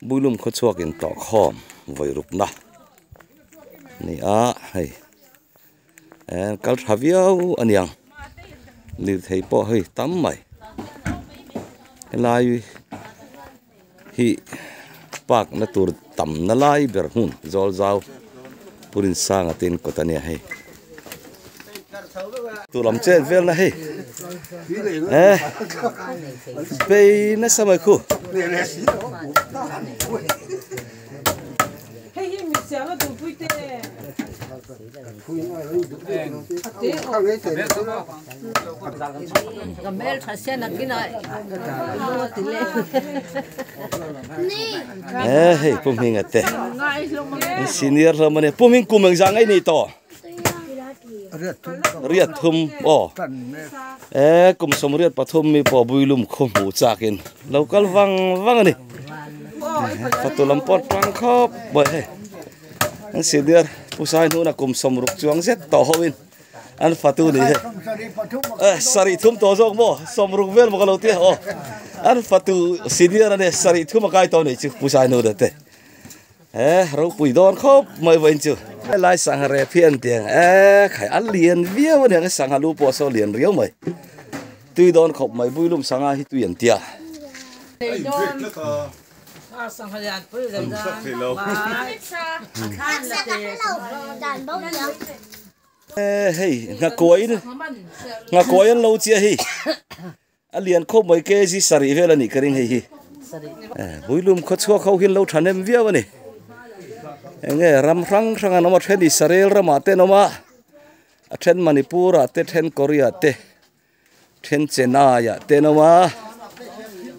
Builum khaw chhuak in tawh khawm vawi rukna a ni a hei eh kal tha viau a niang lirthei pawh hei tam mai helai hi park na tur tam na lai ber hmun zawl zau purin sanga te in kawt a nia hei tu lam chen vel na hei eh bei nasa mai khu. Eh hei pum hing ate senior hlawm a nia pum hing kum engzah ngei ni tawh. Riat thum aw e kum sawmriat pathum mi pawh builum khaw hmuh chakin lo kal vang vang a ni fatu lam pawh tang khawp mai hei an senior pu sai hnuna kum sawmruk chuang zet tawh ho in an fatu ni hei e sarih thum tawh zawk maw sawmruk vel maw ka lo tia aw an fatu senior a nia sarih thum a kai tawh a nih chu pu sai hnuna te. He ropui dawn khawp mai vawiin chu. Helai sangha rep hi an ti ang e khai a lian viau a niang sangha lu pawh saw lian riau mai tui dawn khawp mai builum sangha hi tui an tia. E hei nghakuai nghakuai an lo chiah hi. A lian khawp mai kg sarih vel a nih ka ring hei hi. Builum khaw chhuak ho hian lo thahnem viau a ni. Enge ram hrang hrang an awm a then Israel ramah te an awm a, a then Manipur ah te then Korea te then Chennai ah te an awm a,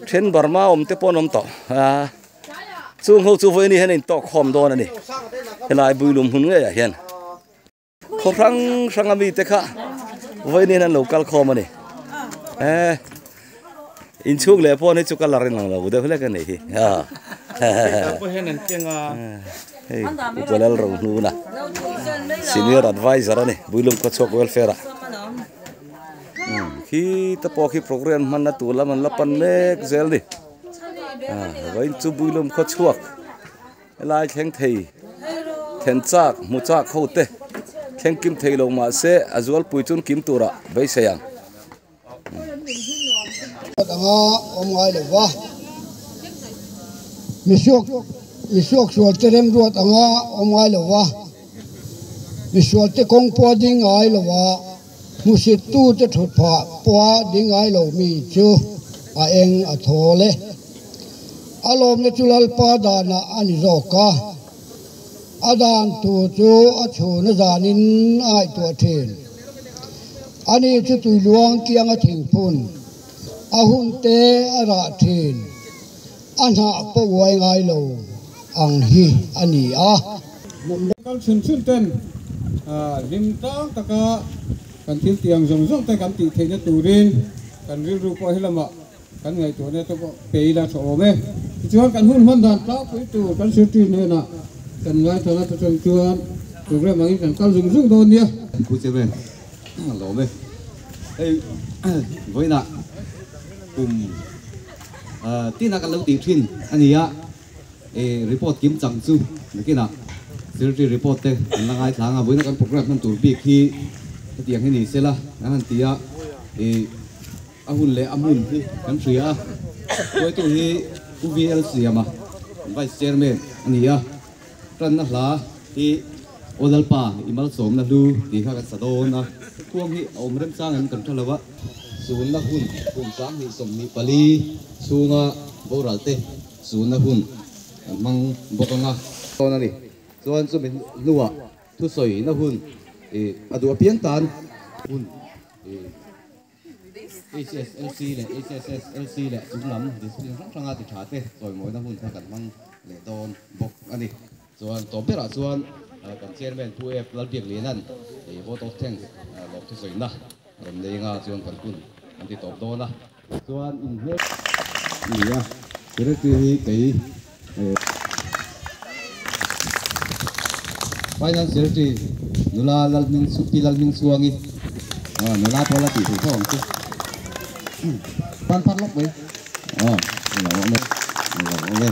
then Burma awm te pawh an awm tawh a. Chung ho chu vawiin hian a intawk khawm dawn a ni helai Builum hmun ngeiah hian. Khaw hrang hrang a mite kha vawiin an lo kal khawm a ni eh inchhung leh pawh hi chu ka la ring ang lo deuh hlek a nih hi hei Upalal Rohnuna senior advisor a ni Builum Khawchhuak welfare ah khi te pawh khi program hmanna tur lam an la pan mek zel a ni vawiin chu Builum Khawchhuak. Helai thleng thei then chak hmu chak ho te thleng kim thei lo mahse a zualpui chun kim turah beisei ang. Anga awm ngai lo va, misuak misuak sual te remruat anga awm ngai lo va, misual te kawng pawha ding ngai lo va, hmusit tu te thut phah pawha ding ngai lo mi chu a eng a thawl e. A lawmna chu Lalpa danah a ni zawk a, a dan thu chu a chhun a zanin a ngaihtuah thin. Ani chu tuiluang kianga thingphun, a hun te a rah thin, a hnah pawh uai ngai lo ang hi a ni a. Kal chhun chhun ten hlim tlang taka kan thil tiang zawng zawng te kan tih theihna turin kan rilru pawh helamah Kan ngaihtuahna te pawh pe ila tha awm e. Tichuan kan hun hman dan tlangpui tur kan sirtir hnenah kan ngaithla ta chang chuan program angin kan kal zung zung dawn nia. Pu Chairman, a lawm e. Hei vawiinah kum tina kan lo tih thin a ni a, report kim chang chu nakinah secretary report te kan la ngaithla ang a, vawiina kan program hman tur bik hi hetiang hi ni sela an han ti a. A hun leh a hmun hi kan hria a, hruaitu hi Pu VL Siama, Vice Chairman a ni a, tanna hla hi Aw Lalpa i malsawmna hlu tih kha kan sa dawn a, khuang hi a awm remchang em kan hre lo a, sunna hun kum sanghnih 24 chhunga boral te sunna hun kan hmang bawk ang a. Dawn a ni. Chuan chumi hnuah thusawina hun a duh apiang tan hun i. HSLC leh HSSLC leh chung lam discipline hrang hranga ti tha te chawimawina hun kha kan hmang leh dawn bawk a ni. Chuan tawp berah chuan kan Chairman Pu F Lalbiakliana'n vote of thanks lawm thusawina rawn nei anga chuan kan hun an ti tawp dawn a. Chuan inhmel a ni a, Secretary hi kei Finance Secretary nula Lalhming Pi Lalhming Chhuangi nula pawh la tih theih tho ang chu. Pan phar lawk mai. Aw, lo awm e, lo awm e.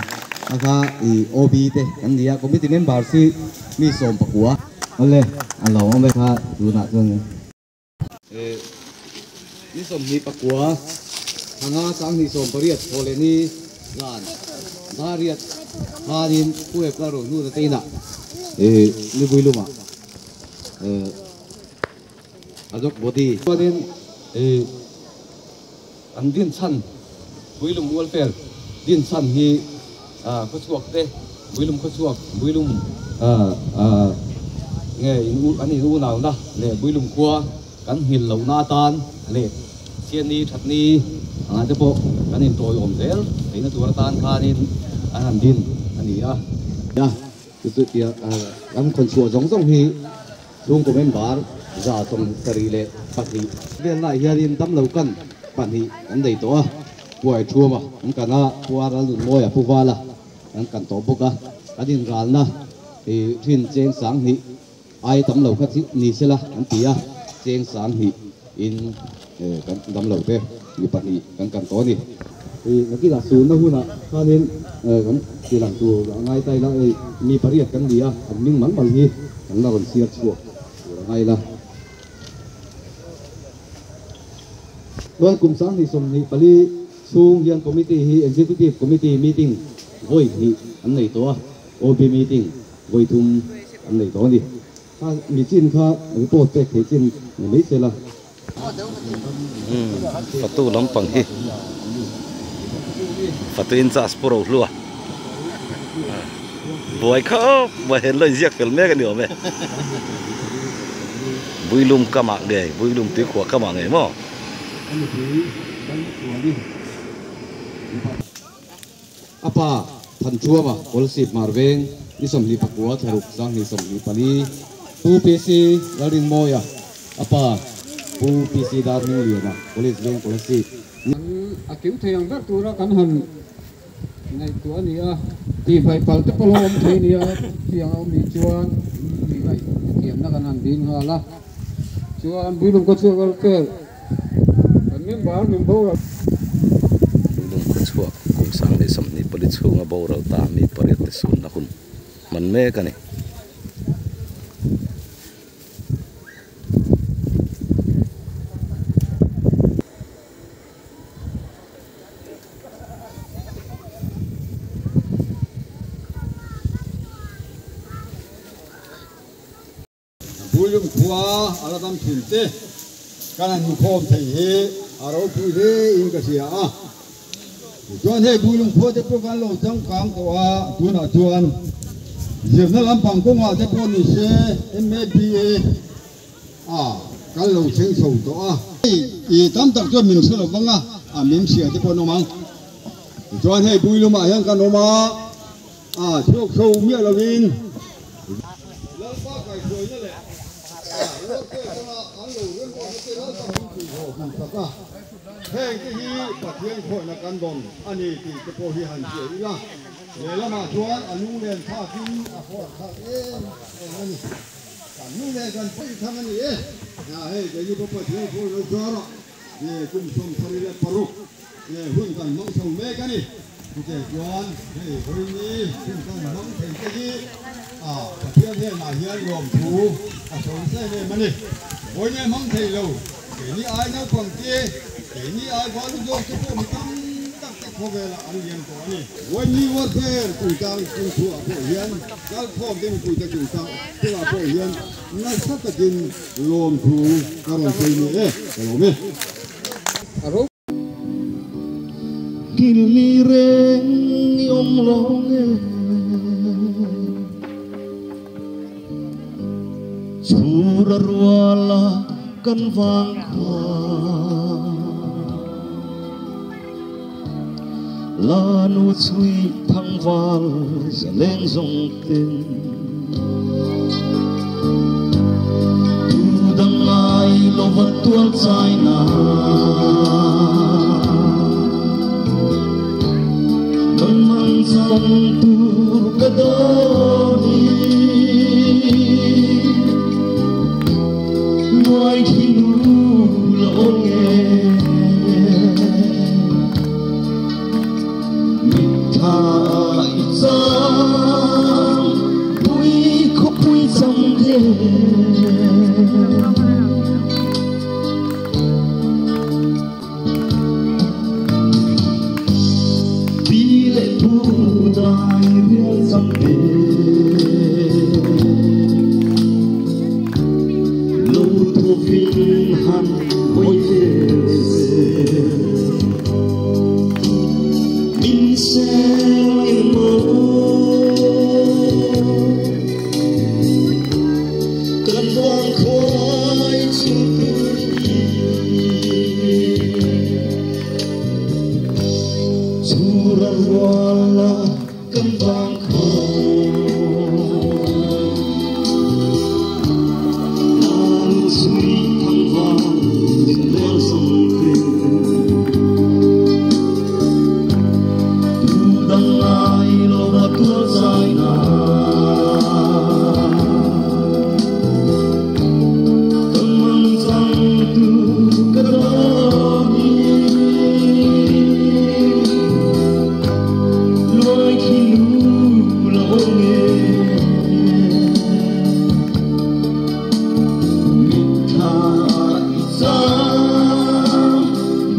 Aka i OB te kan nia committee member si mi som pakua ole alo ome kha tuna chuan e ni som ni pakua hanga sang ni som pariat thole ni zan dariat hanin puwe klaro nu na teina e ni builuma e ajok body chuanin e an din chan builum welfare din chan hi a khuchuak te builum khuchuak builum a a nge in u ani u naw na le builum khua kan hil lo na tan le chian ni that ni anga te pawh kan in tawi awm zel theihna tur atan khanin an han din ani a ya chu tia kan khawn chhuah zawng zawng hi chhungkaw member za sawm sarih leh pahnih vel lai hianin dam lo kan pahnih kan nei tawh a puai thuama an kan a puar a lun mawi a pu vala an kan tawh bawk a kan inralna thin cheng sang hnih ai tam lo kha chi ni sela an ti a cheng sang hnih in kan dam lo te mi pahnih kan kan tawh a ni. Nakina sunna huna khanin kan tilang tur a ngai tai la mi pariat kan ni a an ming mal mal hi kan la rawn siar chhuak tur a ngai la. Chuan kum sang hnih sawmhnih pali chhung hian committee hi executive committee meeting vawi hnih an nei tawh a OB meeting vawi thum an nei tawh a ni. Kha mi chin kha report pek thei chin ni mai se la. Fatu lampang hi fatu in chas pawh ro hlua buai khawp mai hen lo inziak fel mek a ni awm e builum kamah ngei builum tuikhuah kamah ngei maw. A pa Thanchuama Kawlsip Marveng ni sawmhnih pakua thlaruk zanghnih sawmhnih pali Pu PC Lalrinmawia a pa Pu PC Darhmingliana College Veng Kawlsip. A kim thei ang ber tura kan han ngaihtuah a ni a, tihhmaih pal te pawh lo awm thei a ni a, chutiang a awm nih chuan mi ngaihthiamna kan han dil nghal a, chuan Builum Khawchhuak Welfare kan member min boral. Builum Khawchhuak kum sang leh sawmhnih pali chhunga boral ta mi pariat te sunna hun hman mek a ni. Builum khua a la dam thin te kan han inkhawm thei hi a ropui hle in ka hria a. Tichuan hei Builum khua te pawh kan lo changkang tawh a, tunah chuan zirna lampang kawngah te pawh ni se MABA a kan lo thleng chho tawh a. I tam tak chuan min hre lo vang a, a min hria te pawh an awm ang. Tichuan hei Builumah hian kan awm a, a chhuak chho miah lovin Lalpa kaihhruaina leh a rualkhel kawngah an lo remruatna te Lalpa min puihhaw hmun tak a, heng te hi Pathian khawihna kan dawn a ni tih te pawh hi han hria ila, lehlamah chuan a lunglen thlakin a huat thlak em em a ni. Kan nu leh kan paih thang a ni e. Hei keini pawh Pathian khawihna zarah kum 36 hun kan hmang chho mek a ni. Chuteh chuan hei vawiini hun kan hmang thei te hi Pathian hnenah hian lawmthu a sawi nasa em em a ni. Vawiini a hmang thei lo, keini ai naupang te, keini ai valu zawk te pawh mi tam tak te khawvelah an lian tawh a ni. Vawiini welfare chungchang chungchhuah pawh hian kalkhawm te mipuite chungchang chungah pawh hian nasa takin lawmthu ka rawn sawi ni e, ka lawm e. Kilni reng i awm lo nge Chhura ruala kan vang khua La nu chhui thang val za leng zawng ten Tu dang ngai lo va tual chai na Nang mang chang tur ka dawni Nuai thi nu lo nge Mit tha i Pi leh pu dai rial chang te Lo thovin han hawi vel se Min sel emaw Kan vang khuai chu tur hi. Chhura ruala kan vang khaw Nan chhui thang vang leng zawng te Tu dang ngai lo va tual zai na Kan mang chang tu ka dawn hi Luai khi nu la awm nge Mitthla i chang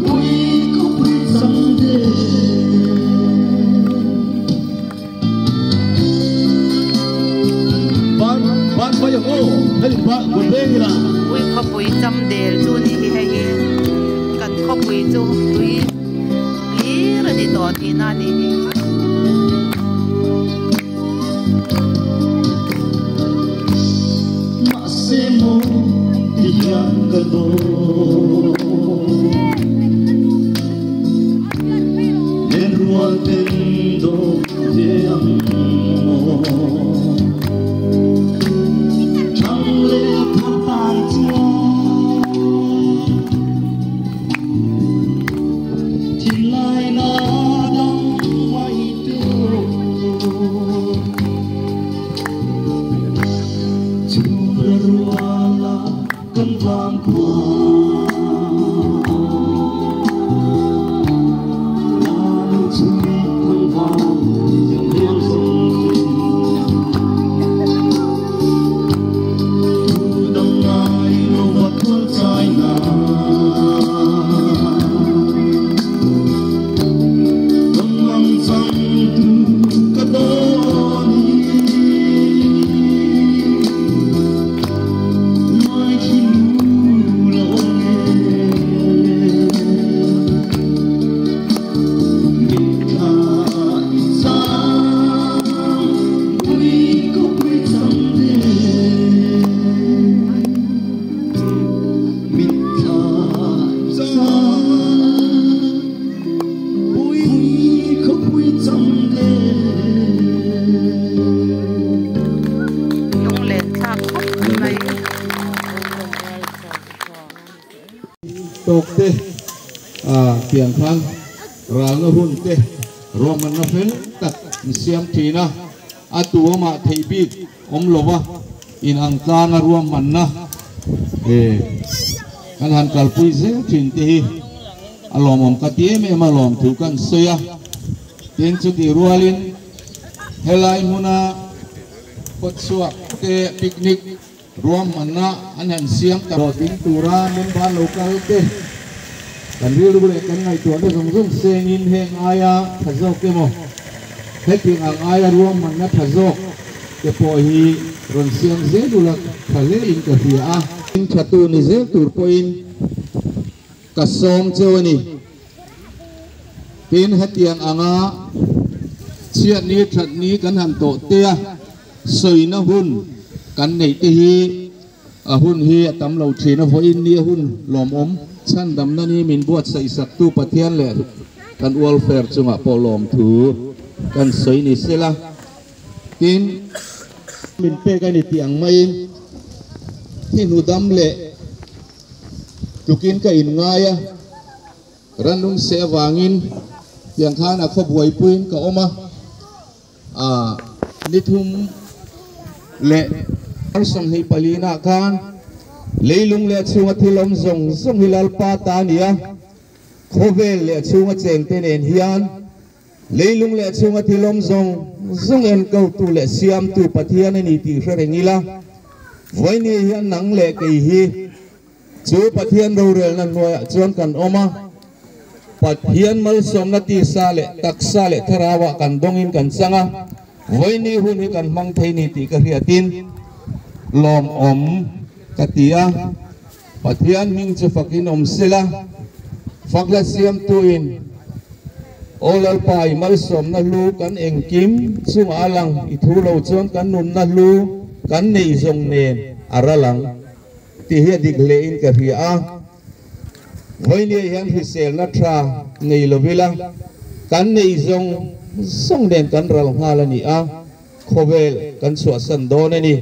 pui khawpui chang te. Ban ban pai ang aw hei ba gun veng ila. Ui khawpui cham del chu ni hi hei hi kan khawpui chu tui hlir a ni tawh tihna a nih hi. Mahse maw ti hian ka dawn Lenrual ten dawt ve ang maw Thang leh thar tan chuan Thinlai na dang mai tur Chhura ruala kan vang khua Lanu chhui thang vang dòng liang sông Tu dang ngai lo va tual chai na Dang mang chang tu ka dawn hi Mai khi nu la awm nge Mitthla i chang pui khawpui chang te Mitthla i chang pui khawpui chang te. Lunglen thlak khawp mai. Tawk te pian khan ralna hun te ruahmanna fel tak an siam thin a, a tu amah theih bik awm lova inang tlanga ruahmanna kan han kalpui zel thin te hi a lawmawm ka ti em em a lawm thu kan sawi a. Tin chutih rualin helai hmuna khawchhuak te picnic ruahmanna an han siam ta hlawhtling tura member lo kal te kan rilru leh kan ngaihtuahna zawng zawng sengin heng aia tha zawk emaw hetiang ang aia ruahmanna tha zawk te pawh hi rawn siam zel ula tha hle in ka hria a. Tha tu ni zel tur pawhin ka sawm cheu a ni. Tin hetiang anga chhiat ni that ni kan han tawh te a sawina hun kan neih te hi a hun hi a tam lo thin a, vawiin ni a hun lawmawm chhandamna ni min buatsaih saktu Pathian leh kan welfare chungah pawh lawmthu kan sawi ni sela. Tin, min pek a ni tih ang maiin thi hnu dam leh tlukin ka inngai a, rannung seh avangin tiang khan a khaw buaipuiin ka awm a, aa ni thum leh 24 nah khan leilung leh chhunga thil awm zawng zawng hi Lalpa ta a ni a, khawvel leh chhunga chengte nen hian Leilung leh chhunga thil awm zawng zawng enkotu leh siamtu Pathian a ni tih hre reng ila. Vawiini hian nang leh kei hi chu Pathian rorelna hnuaiah chuan kan awm a, Pathian malsawmna tisa leh taksa leh thlarauah kan dawngin kan chang a, vawiini hun hi kan hmang thei ni tih ka hriatin lawmawm ka ti a. Pathian hming chu fakin awm sela, fakla siamtuin, Aw Lalpa, i malsawmna hlu kan engkim chungah a lang, i thu lo chuan kan nunna hlu kan neih zawng nen a ral ang, tih hi a dik hlein ka hria a. Vawinia hian hriselna tha nei lo ila, kan neih zawng zawng nen kan ral nghal a ni a, khawvel kan chhuahsan dawn a ni.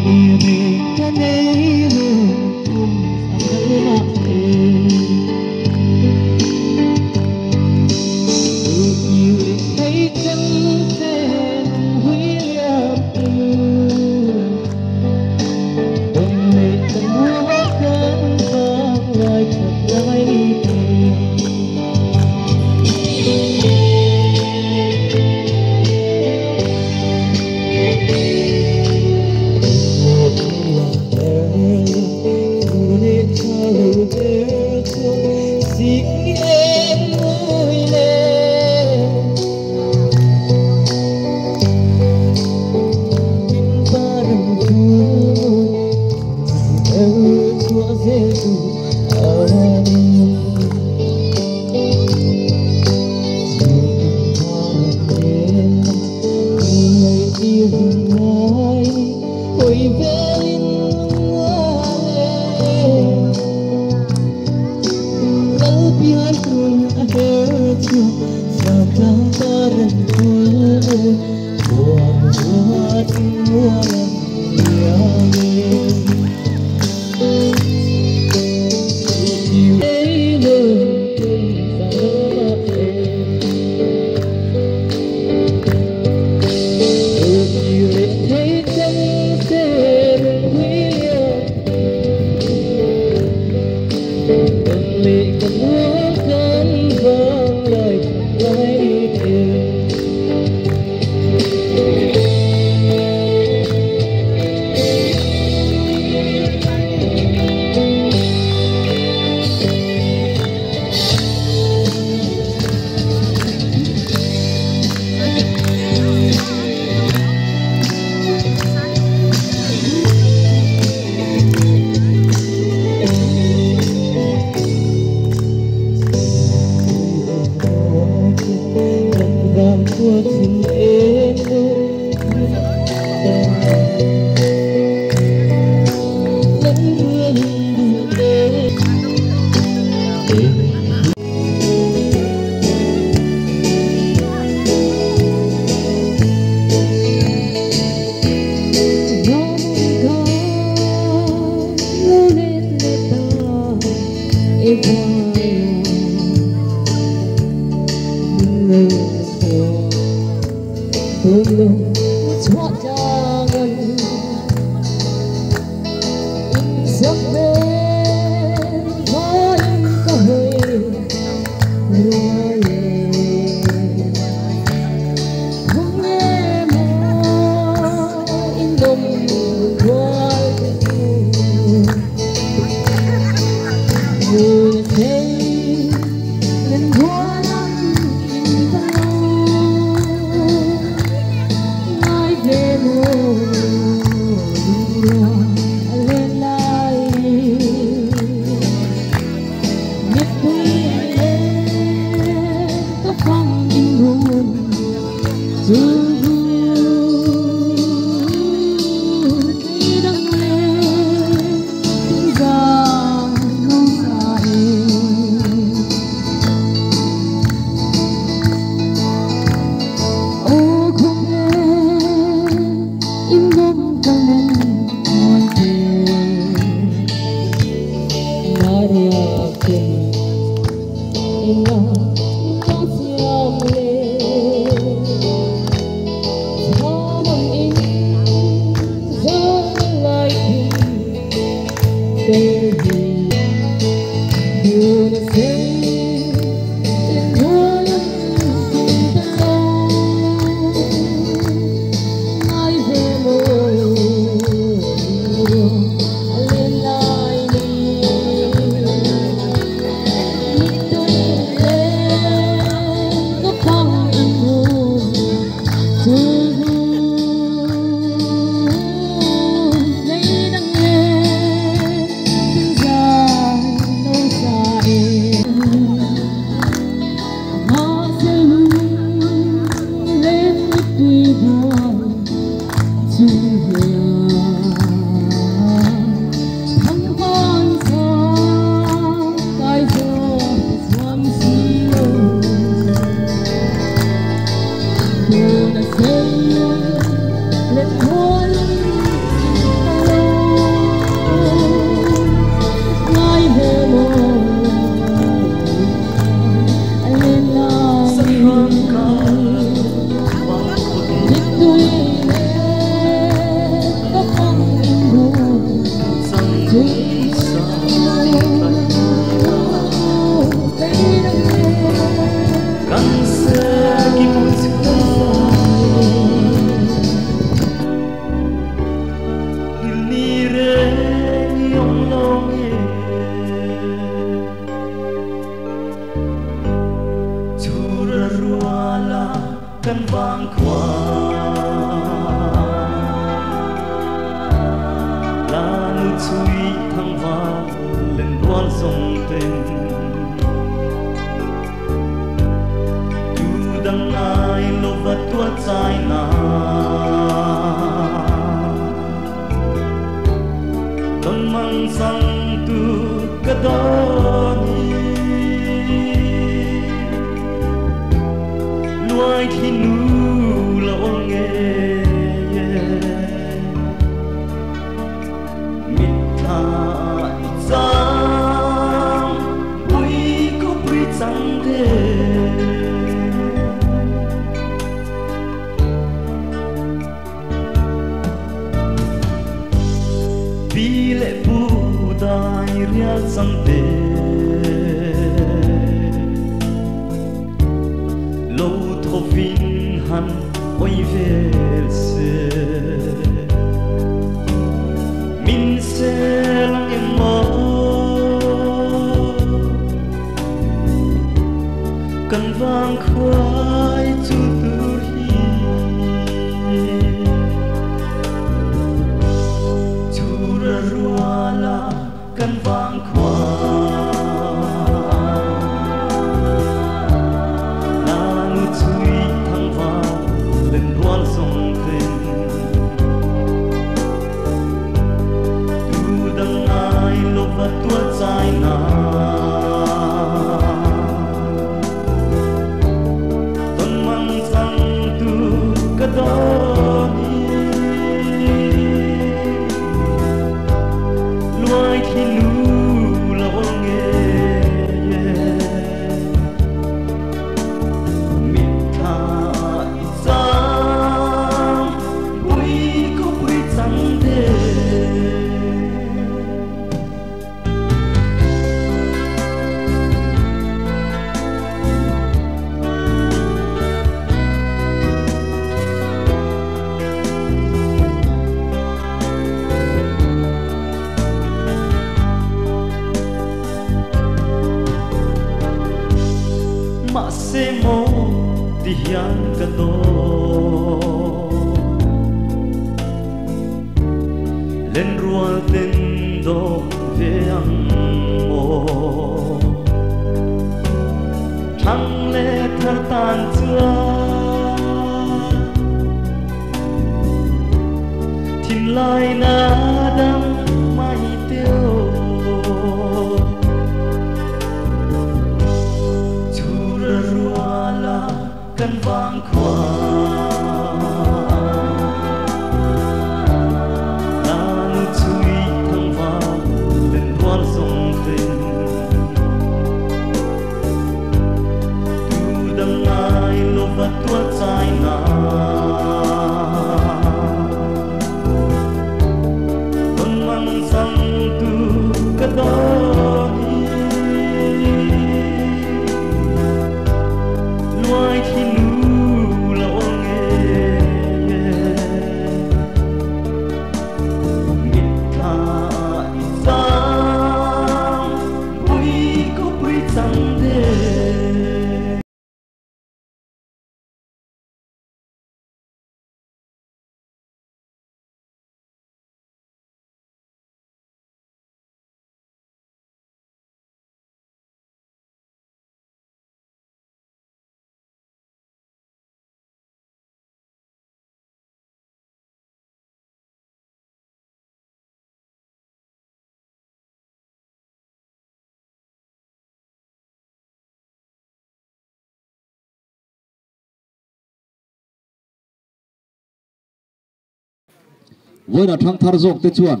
Vawiin a thangthar zawk te chuan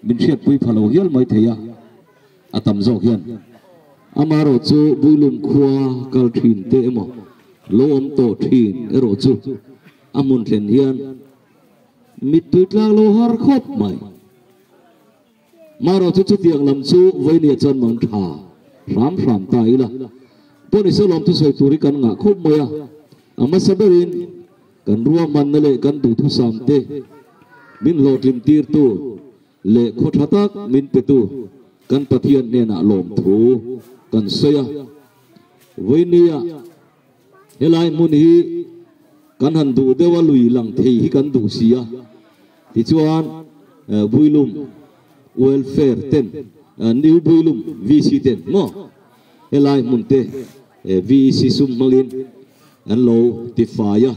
min hriatpui pha lo hial mai thei a, a tam zawk hian. Amaherawh chu Builum khua kal thin te emaw lo awm tawh thin erawh chu a hmun thlen hian mittui tlang lo har khawp mai. Marawh chu chutiang lam chu vawinia chuan mang tha hram hram ta ila. Pawh ni se lawm thusawi tur hi kan ngah khawp mai a, a hmasa berin kan ruahmanna leh kan duhthusam te min hlawhtlin tirtu leh khaw tha tak min petu kan Pathian hnenah lawmthu kan sawi a. Vawinia helai hmun hi kan han duh deuh a, lui lang thei hi kan duh si a. Tichuan Builum Welfare ten, New Builum VC ten maw helai hmun te VEC sum hmangin an lo tifai a,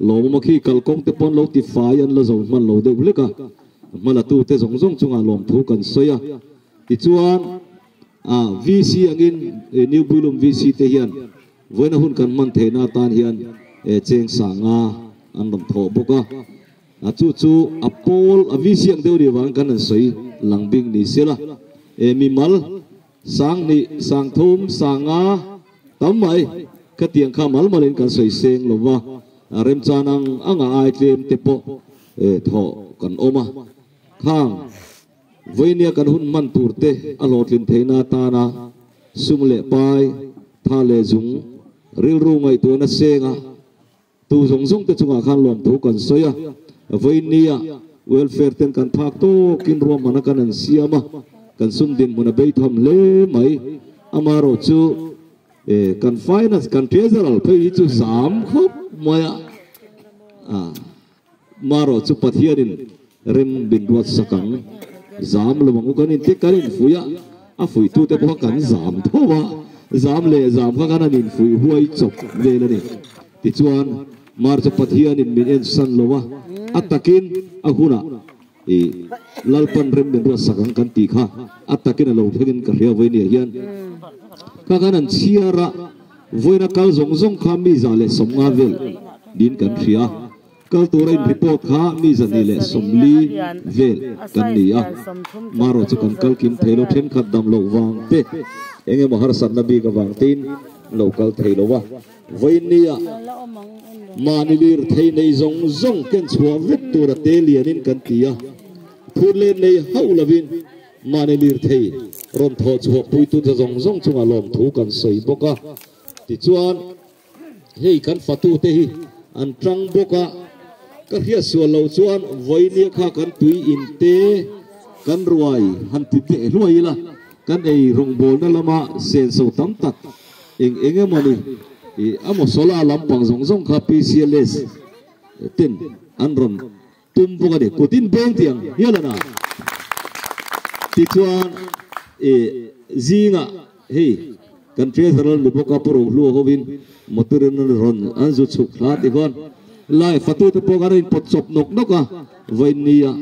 lawmawm a khi kalkawng te pawh an lo tifai an la zo hman lo deuh hlek a, hmalatu te zawng zawng chungah lawmthu kan sawi a. Tichuan VC angin New Builum VC te hian vawiina hun kan hman theihna atan hian cheng sanga an rawn thawh bawk a. A chu chu a pawl a VC ang deuh ri avangin kan han sawi lang bik ni sela. E mimal sang hnih, sang thum, sanga tam mai khatiang kha mal malin kan sawi seng lo va, remchan ang anga ai tlem te pawh thawh kan awm a. Khang vawinia kan hun hman tur te a hlawhtlin theihna atana sum leh pai, tha leh zung, rilru ngaihtuahna senga Tu zawng zawng te chungah khan lawmthu kan sawi a, vawinia welfare ten kan phak tawkin ruahmana kan an siam a, kan sum dinhmun a beitham hle mai. Amaherawh chu kan finance, kan treasurer phei hi chu zam khawp mai a, amaherawh chu Pathianin rem min ruat sak ang, zam lo ang u kan inti kan infuih a, a fuihtute pawh kha kan zam tho a, zam leh zam kha kan han infuih huai chawp vel a ni. Tichuan, Mar chu Pathianin min ensan lo a, a takin a hunah i Lalpan rem min ruat sak ang kan tih kha a takin a lo thlengin ka hria vawinia hian. Kha khan an chhiar a, vawiina kal zawng zawng kha mi 150 vel niin kan hria. Kal tura in report kha mi 240 vel kan ni a, marawh chu kan kal kim thei lo, thenkhat dam loh vang te, eng emaw harsatna bik avang tein lo kal thei lo a. Vawinia mahni lirthei nei zawng zawng ken chhuah vek tura te lianin kan ti a, phut let nei hauh lovin mahni lirthei rawn thawh chhuah puitu te zawng zawng chungah lawmthu kan sawi bawk a. Tichuan hei kan fatute hi an tang bawk a, ka hriat sual loh chuan vawinia kha kan tui in te kan ruai han ti teh hluai ila, kan ei rawngbawlna lama senso tam tak eng eng emaw ni i emaw solar lampang zawng zawng kha PCLS ten an rawn tum bawk a ni, kutin beng tiang hial a na. Tichuan i zingah hei kan treasurer ni bawk a Pu Rohlua hovin motor in an rawn an zu chhuk thla ti khan lai fatute pawh kan rawn pawt chawp nawk nawk a, vawinia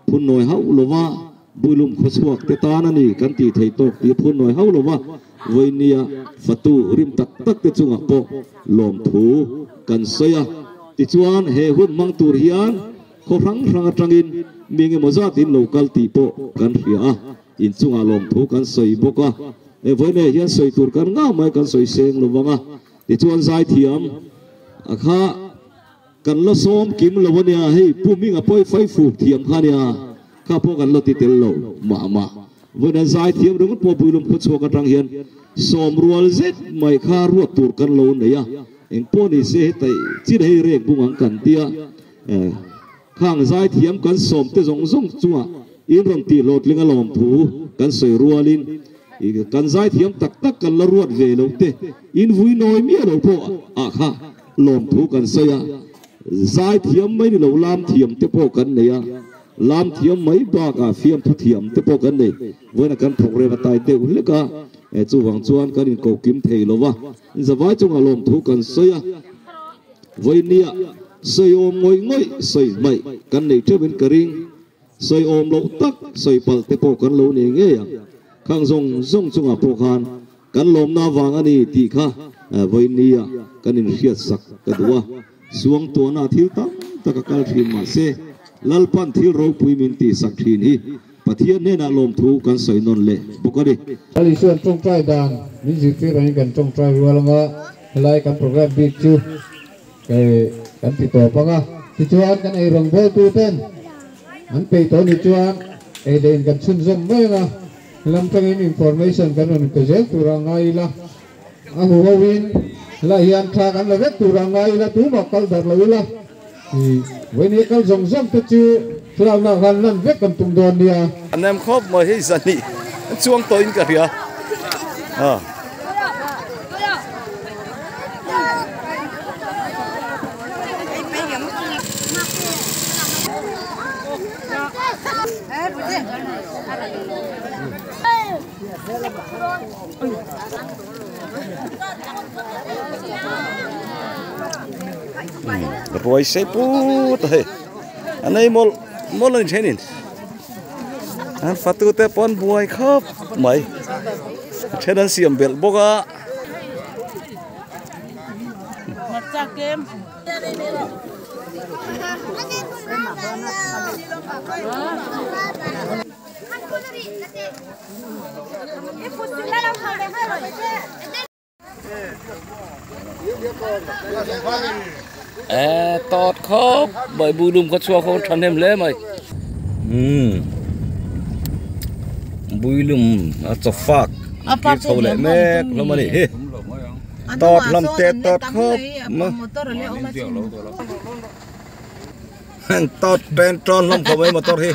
phun nawi hauh lova Builum khawchhuak te tan a ni kan tih theih tawk tih a phun nawi hauh lova, vawinia fatu rim tak tak te chungah pawh lawmthu kan sawi a. Tichuan he hun hmang tur hian khaw hrang hrang atangin mi engemaw zatin lo kal tih pawh kan hria a, inchungah lawmthu kan sawi bawk a. He vawinia hian sawi tur kan ngau mai kan sawi seng lo vang a, tichuan zaithiam a kha. Kan la sawm kim lo a nia, hei Pu Minga pawh hi fai fuk thiam kha a nia, kha pawh kan la ti tel lo mah mah. Vawiin an zai thiam ringawt pawh Builum khawchhuak atang hian sawm rual zet mai kha ruat tur kan lo nei a, eng pawh ni se heta chin hei rek bung ang kan tia, khang zai thiam kan sawm te zawng zawng chungah in rawn tih hlawhtling a lawm thu kan sawi rualin kan zai thiam tak tak kan la ruat ve lo te in vui nawi miah lo pawh ah kha Lawmthu kan sawi a, zai thiam mai ni lo lam thiam te pawh kan nei a, lam thiam mai bakah fiamthu thiam te pawh kan nei. Vawiina kan thawk rem a tai deuh hlek a, chuvang chuan kan inkoh kim thei lo va, zavai chungah lawmthu kan sawi a, vawinia sawi awm ngawih ngawih sawi hmaih kan nei theuhin ka ring. Sawi awm loh tak sawi palh te pawh kan lo nei ngei ang. Khang zawng zawng chungah pawh khan kan lawmna avang a ni tih kha vawinia kan inhriat sak ka duh a. Suangtuahna thil tam tak a kal thin mahse Lalpan thil ropui min tihsak thin hi Pathian hnenah lawmthu kan sawi nawn leh bawk a ni. Lal Isuan tawngtai dan min zirtir angin kan tawngtai rual anga helai kan program bik chu kan ti tawp anga tichuan kan ei rawngbawltu ten an peih tawh ni chuan ei leh in kan chhunzawm mai anga helam tangin information kan rawn pe zel tur a ngai ila a huho in helai hian thla kan la vek tur a ngai ila tumah kal darh lo ila. Vawinia kal zawng zawng te chu thlalakna khan lan vek kan tum dawn nia. A nem khawp mai hei zahnih chuang tawhin ka hria a. Ruai sei put a hei a nei mawlh mawlh a ni thenin an fatu te pawh an buai khawp mai a then an siam belh bawk a. Tawt khawp mai builum khaw chhuak ho thahnem hle mai umm builum a chaw fak kir chho leh mek hlawm a nih hi tawt hlawm te tawt khawp mai tawt pen tawn hlawm khawp mai motor hi.